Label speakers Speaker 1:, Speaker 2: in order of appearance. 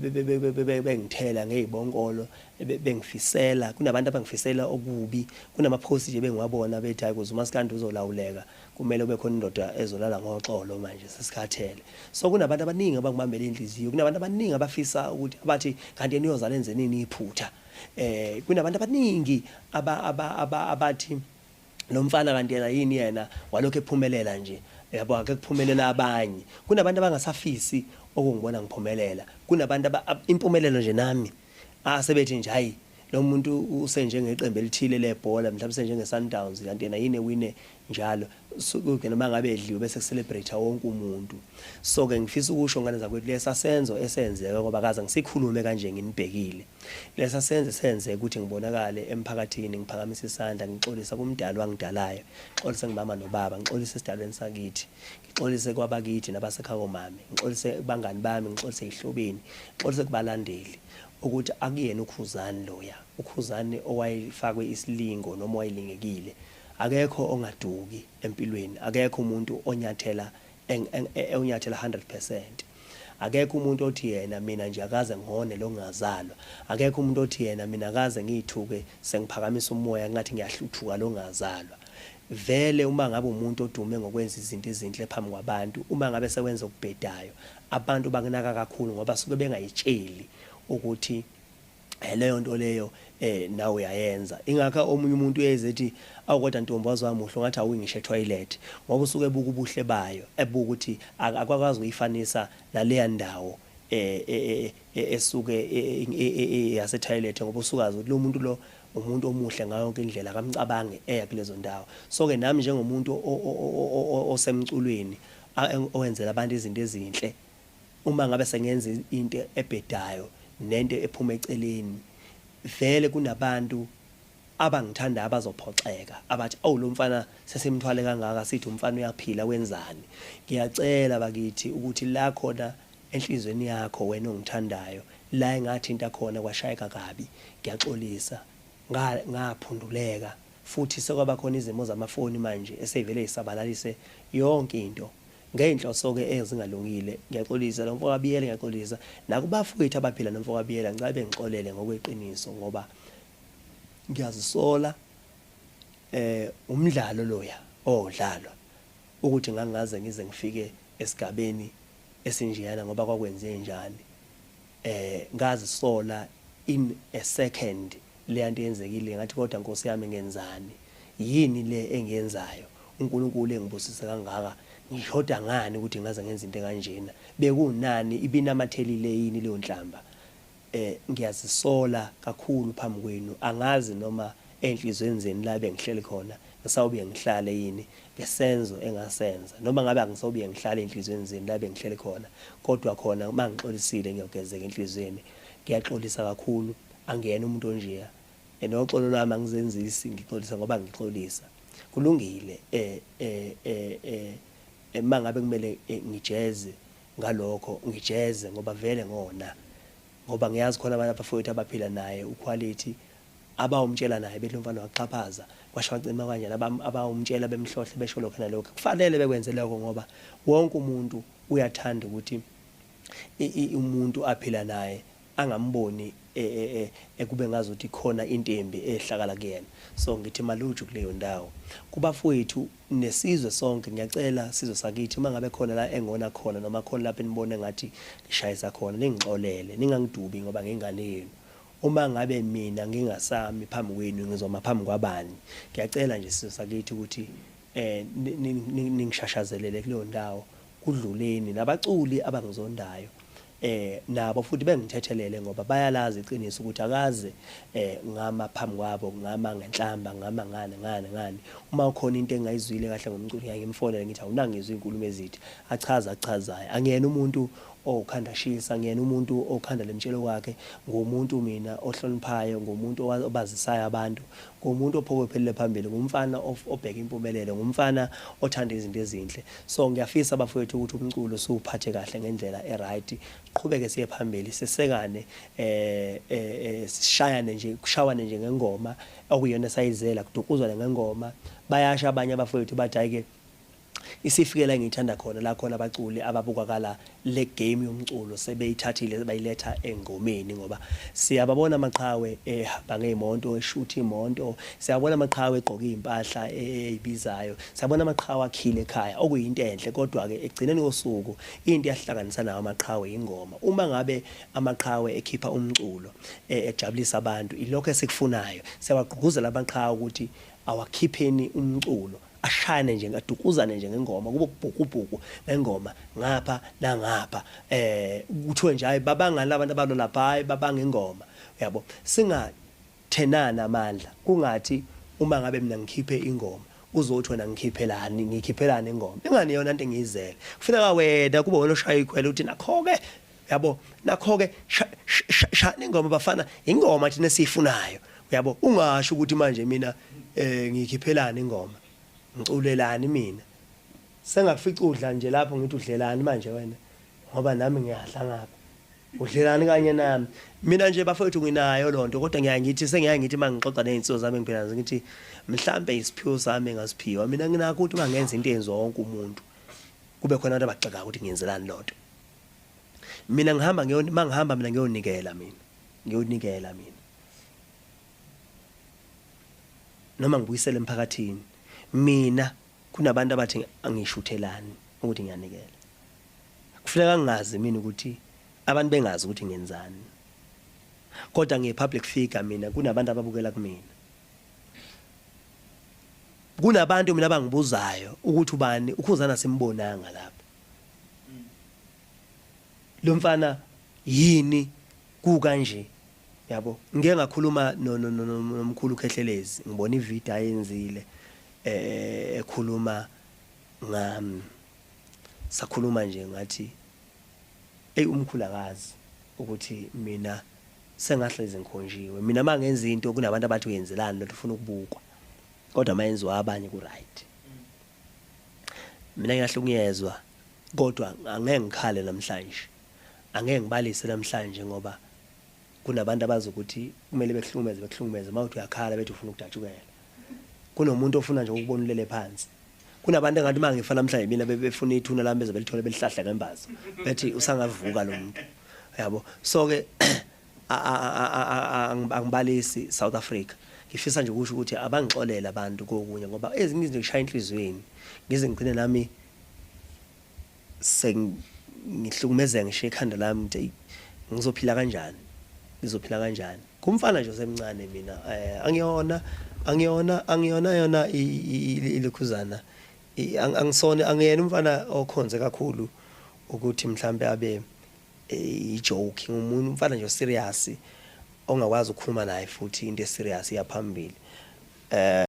Speaker 1: Bengithela ngey'bonkolo, bengifisela, kunabantu abangifisela okubi, kunama-post nje bengiwabona bethi hhayi kuze umaskandi uzolawuleka kumele kube khona indoda ezolala ngoxolo manje sesikhathele. So kunabantu abaningi abangibambela inhliziyo, kunabantu abaningi abafisa ukuthi abathi kanti yena uyozala enze nini iphutha. Kunabantu abaningi abathi lo mfana kanti yena yini yena walokhu ephumelela nje, yabo, ake kuphumelela abanye. Kunabantu abangasafisi okungibona ngiphumelela, kunabantu impumelelo nje nami asebethi nje hayi lo muntu usenjengeqembu elithile lebhola, mhlawumbe usenjenge-Sundowns, kanti yena yini ewine njalo. Suke noma ngabe edliwe bese ku-celebrate wonke umuntu. So-ke ngifisa ukusho ngane zakwethu, lesa senzo esenzeka ngoba kaze ngisikhulume kanje nginibhekile. Lesa senzo esenzeka ukuthi ngibonakale emphakathini ngiphakamisa isandla ngixolisa kumdali wangidalayo, ngixolise ngimama nobaba, ngixolise esidalweni sakithi, ngixolise kwabakithi nabasekhaya komame, ngixolise kubangani bami, ngixolise ezihlobeni, ngixolise kubalandeli ukuthi akuyena uKhuzani loya, uKhuzani owayefakwe isilingo noma owayelingekile. Akekho ongaduki empilweni, akekho umuntu onyathela onyathela 100%. Akekho umuntu othi yena mina nje akaze ngone lo ngazalwa. Akekho umuntu othi yena mina akaze ngiyithuke sengiphakamisa umoya ngathi ngiyahluthuka lo ngazalwa. Vele uma ngabe umuntu odume ngokwenza izinto ezinhle phambi kwabantu, uma ngabe sewenza okubhedayo, abantu bakunaka kakhulu ngoba suke bengayitsheli ukuthi leyo nto leyo nawe uyayenza. Ingakho omunye umuntu uyeze ethi awu kodwa ntombi waze wamuhle ungathi awuyi ngisho e-toilet, ngoba usuke ebuka ubuhle bayo, ebuka ukuthi akakwazi ukuyifanisa naleya ndawo esuke yase-toilet, ngoba usukazi ukuthi lo muntu lo umuntu omuhle ngayo yonke indlela, akamcabangi eya kulezo ndawo. So-ke nami njengomuntu osemculweni owenzela abantu izinto ezinhle, uma ngabe sengenza into ebhedayo nento ephuma eceleni, vele kunabantu abangithandayo abazophoxeka, abathi awu lo mfana sesimthwale kangaka, sithi umfana uyaphila wenzani. Ngiyacela bakithi ukuthi la khona enhliziyweni yakho wena ongithandayo, la engathinta khona kwashayeka kabi, ngiyaxolisa, ngaphunduleka futhi sekwaba khona izimo zamafoni manje eseyivele yisabalalise yonke into ngey'nhloso-ke ezingalungile. Ngiyaxolisa lo mfo kaBiyela, ngiyaxolisa nakubafowethu abaphila nomfo kaBiyela, ngicela bengixolele ngokweqiniso ngoba ngiyazisola. Umdlalo loya owawudlalwa ukuthi ngangingaze ngize ngifike esigabeni esinjeyana ngoba kwakwenze njani. Ngazisola in a second leya nto eyenzekile, ngathi kodwa Nkosi yami ngenzani, yini le engiyenzayo, uNkulunkulu engibusise kangaka ngishoda ngani ukuthi ngaze ngenze into ekanjena, bekunani, ibinamathelile yini leyo nhlamba. Ngiyazisola kakhulu phambi kwenu, angazi noma ey'nhliziyweni zenu la ebengihleli khona ngisawubuye ngihlale yini ngesenzo engasenza, noma ngabe angisobuye ngihlale ey'nhliziyweni zenu la ebengihleli khona, kodwa khona uma ngixolisile ngiyogezeka enhliziyweni. Ngiyaxolisa kakhulu, angiyena umuntu onjeya, noxolo lwami angizenzisi, ngixolisa ngoba ngixolisa. Kulungile uma ngabe kumele ngijeze ngalokho, ngijeze ngoba vele ngona, ngoba ngiyazi khona abantu abafowethu abaphila naye uQuality abawumtshela naye bethi lo mfana waxhaphaza kwasho kwacima kanjani, abawumtshela bemhlohle besho lokho nalokho. Kufanele bekwenze lokho ngoba wonke umuntu uyathanda ukuthi umuntu aphila naye angamboni ekube ngazuthi khona into embi ehlakala kuyena. So ngithi maluju kuleyo ndawo kubafowethu nesizwe sonke. Ngiyacela sizwe sakithi, uma ngabe khona la engona khona noma khona lapho enibone ngathi ngishayisa khona, ningixolele, ningangidubi ngoba ngingane yenu. Uma ngabe mina ngingasami phambi kwenu, ngizoma phambi kwabani? Ngiyacela nje sizwe sakithi ukuthi ningishashazelele kuleyo ndawo, kudluleni. Nabaculi abangizondayo nabo futhi bengithethelele ngoba bayalazi iqiniso ukuthi akaze ngama phambi kwabo ngama ngenhlamba, ngama ngani ngani ngani. Uma kukhona into engingayizwile kahle ngomculo, ngiyaye ngimfonele ngithi awunangizwa iy'nkulumo ezithi, achaze akuchazayo. Angiyena umuntu owukhanda shisa, angiyena umuntu okhanda lemtshelo kwakhe, ngumuntu mina ohloniphayo, ngumuntu obazisayo abantu, ngumuntu ophokophelele phambili, ngumfana obheka impumelelo, ngumfana othanda izinto ezinhle. So ngiyafisa bafowethu ukuthi umculo siwuphathe kahle ngendlela e-right, siqhubeke siye phambili, sisekane, sishayane nje, kushawane nje ngengoma okuyiyona esayizela, kudukuzwane ngengoma. Bayasho abanye abafowethu bathi hhayi-ke Isifike la engiyithanda khona, la khona abaculi ababukakala le game yomculo sebeyithathile bayiletha engomeni, ngoba siyababona amaqhawe ehamba ngey'moto, eshutha imoto, siyabona amaqhawe egqoke iy'mpahla ey'bizayo, siyabona amaqhawe akhile ekhaya, okuyinto enhle. Kodwa-ke ekugcineni kosuku into eyahlanganisa nawo amaqhawe yingoma. Uma ngabe amaqhawe ekhipha umculo ejabulisa abantu, ilokho esikufunayo. Siyawagqugquzela amaqhawe ukuthi awakhipheni umculo, ashayane nje, adukuzane nje ngengoma, kube ubhuku ngengoma ngapha nangapha, kuthiwe nje hayi babangani labantu abalo lapha, hayi babanga ingoma, uyabo. Singathenani amandla, kungathi uma ngabe mina ngikhiphe ingoma uzothi wena ngikhiphelani, ngikhiphelani ingoma ingani yona into engiyizele. Kufuneka wena kube wena oshaya ikhwela uthi nakho-ke, uyabo, nakho-ke shani ingoma bafana, ingoma thina esiyifunayo, uyabo. Ungasho ukuthi manje mina ngikhiphelani ingoma, ngiculelani mina, sengakufica udla nje lapho ngithi udlelani manje wena, ngoba nami ngiyadla ngapha, udlelani kanye nami. Mina nje bafowethu nginayo lonto, kodwa ngiyaye ngithi sengiyaye ngithi mangixoxa nezinsuku zami engiphila nazo ngithi mhlambe isiphiwo sami engasiphiwa mina, nginakho ukuthi mangenza into eyenziwa wonke umuntu kube khona abantu abagxekayo ukuthi ngiyenzelani lonto. Mina ngihamba ngiyo mangihamba mina ngiyonikela, mina ngiyonikela mina, noma ngibuyisele emphakathini. Mina kunabantu abathi angishuthelani ukuthi ngiyanikela, kufuneka ngingazi mina ukuthi abantu bengazi ukuthi ngenzani, kodwa ngiyi public figure mina, kunabantu ababukela kumina, kunabantu mina abangibuzayo ukuthi ubani uKhuzana, simbonanga lapha lo mfana, yini kukanje, yabo. Ngike ngakhuluma nomkhulu Khehlelezi, ngibona ivideo ayenzile ekhuluma ngami, sakhuluma nje ngathi ey umkhulu akazi ukuthi mina sengahlezi ngikhonjiwe. Mina mangenza into kunabantu abathi uyenzelani lento, ufuna ukubukwa, kodwa mayenziwa abanye ku right. Mina ngiyahlukunyezwa, kodwa angeke ngikhale namhlanje, angeke ngibalise namhlanje, ngoba kunabantu abazi ukuthi kumele bekuhlukumeze, bekuhlukumeze. Mawuthi uyakhala bethi ufuna ukudatshukela, kunomuntu ofuna nje ukubona ulele phansi. Kunabantu engathi mangifa namhlanje mina befuna ithuna lami beze belithole belihlahla ngembazo, bethi usangavuka lo muntu, yabo. So ke angibalisi South Africa, ngifisa nje ukusho ukuthi abangixolela abantu kokunye, ngoba ezinye izinto ngishaya enhliziyweni ngize ngigcine nami sengihlukumezeka ngisho ekhanda lami, ngithi ngizophila kanjani, ngizophila kanjani kumfana nje osemncane. Mina angiyona angiyona angiyona yona ilokhuzana, angisona, angiyena umfana okhonze kakhulu ukuthi mhlambe abe i-joke. Ngumuntu umfana nje serious ongakwazi ukukhuluma naye futhi into eserious iyaphambili.